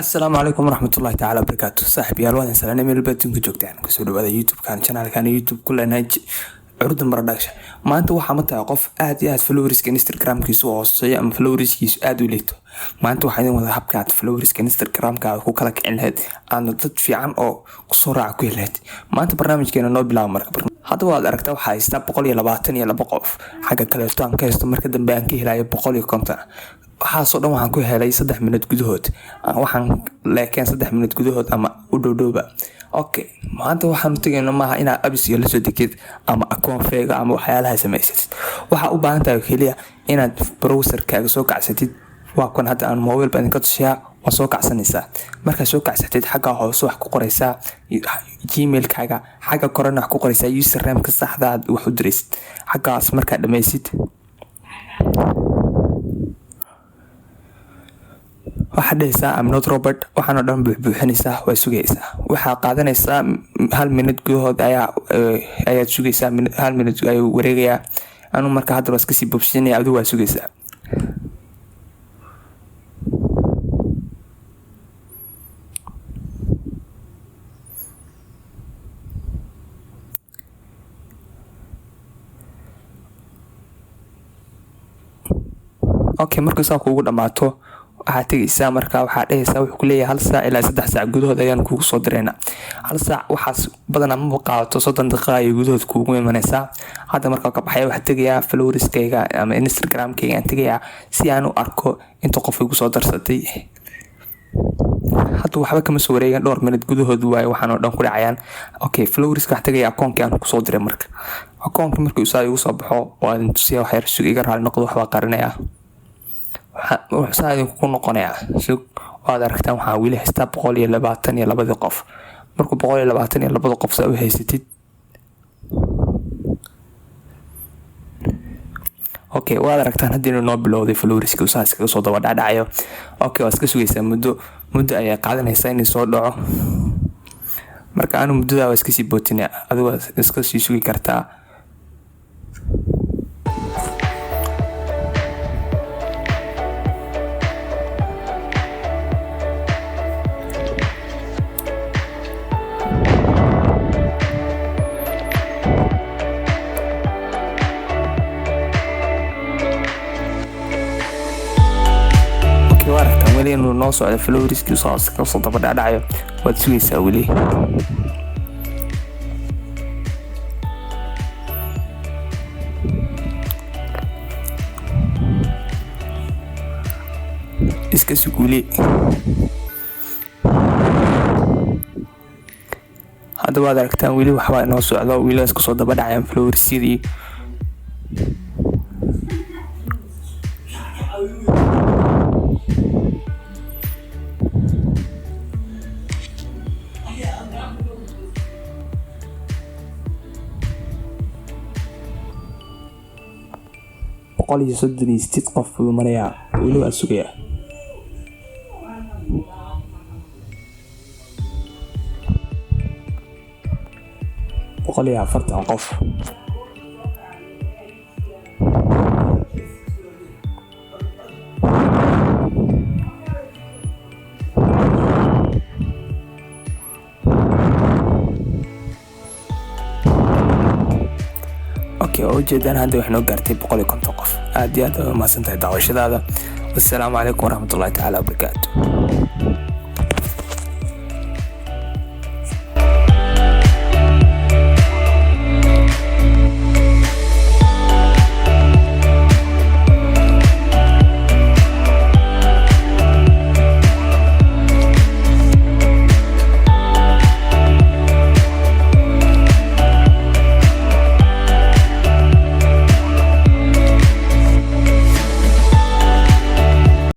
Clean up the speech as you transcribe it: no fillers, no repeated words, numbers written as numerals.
Asalaamu calaykum waraxmatullahi tacaala wabarakaatu. Saaxiib yaal, waan salaanay meel baad ku joogtaan. Kusoo dhawaada YouTube-kan, channelkan YouTube ku leenahay Curdan Production. Maanta waxaa ma tahay qof aad iyo aad followerska Instagramkiisu hooseeyo ama followerskiisu aad u liito. Maanta waxaa idin wada habka aad followerska Instagramka ku kala kicin lahayd, aadna dad fiican oo kusoo raaca ku heli lahayd. Maanta barnaamijkeena noo bilaabo. Marka hadda waad aragtaa, waxaa haystaa 122 qof. Xagga kaleeto aan ka haysto, marka dambe aan ka helayo 150. Waxaasoo dhan waxaan ku helay 3 minute gudahood, waxaan leekeen 3 minute gudahood ama u dhowdhowba. Okay, maanta waxaanu tegayno maaha inaad apps iyo lasoo degtid ama akoon fake ama waxyaalaha samaysatid. Waxaa u baahan tahay keliya inaad browserkaaga soo kacsatid. Waa kan hadda aan mobile baan idinka tusiyaa. Waa soo kacsanaysaa. Markaad soo kacsatid, xagga hoose wax ku qoraysaa Gmailkaaga, xagga korena wax ku qoraysaa usernameka saxda aad wax u diraysid. Xaggaas markaad dhammaysid, waxaad dhehaysaa "I'm not robot". Waxaan oo dhan buuxbuuxinaysaa, waa sugaysaa. Waxaa qaadanaysaa 1 minute gudahood ayaa ayaad sugaysaa. 1 minute ayuu wareegayaa. Anu marka hadda waa iska sii bobsinaya, adigu waa sugaysaa. Okay, markuu saa kuugu dhamaato, waxaad tegaysaa, marka waxaa dhehaysaa, wuxuu kuleeyahay 1 saac ilaa 3 saac gudahood ayaan kugu soo diraynaa. 1 saac waxaas badanaa maba qaadato, 30 daqiiqa ayay gudahood kuugu imanaysaa. Hadda markaa ka baxaya, waxaa tegayaa followerskayga ama Instagramkayga aan tegayaa si aan u arko inta qof igu soo darsatay. Hadda waxba kama soo wareegan, dhowr minute gudahood waaye waxaan oo dhan ku dhacayaan. Okay, followerska waxaa tegaya akoonkii aan kusoo diray. Marka akoonka markii saa igu soo baxo, waa idin tusiya. Wax yar sug, iga raali noqdo, waxbaa qarinayaa. Saa idinku noqonayaa, sug. Waad aragtaan, waxaa weli haystaa 122-dii qof. Markuu 122-da qof saa u haysatid, okay, waad aragtaan haddii inuu noo bilowday followerska, saa iskaga soo daba dhacdhacayo. Okay, waa iska sugaysaa muddo. Muddo ayaa qaadanaysaa inay soo dhaco. Marka anu muddadaa waa iska sii bootinaya, adigu waa iska sii sugi kartaa. Okay, waa aragtaan weli inuu noo socdo followerskii, soo kasoo daba dhacdhacayo. Waad sugaysaa weli. Iska sug weli. Hadda waad aragtaan, weli waxbaa inoo socdo, weli waa iska soo daba dhacayaan followersyadii. 138 qof buu marayaa, weli waa sugayaa. 140 qof. Okay, waa ujeedaan, hadda waxay noo gaartay 150 qof. Aad iyo aad ay umahadsan tahay daawashadaada. Wassalaamu calaykum waraxmatullahi tacaala wabarakaatu.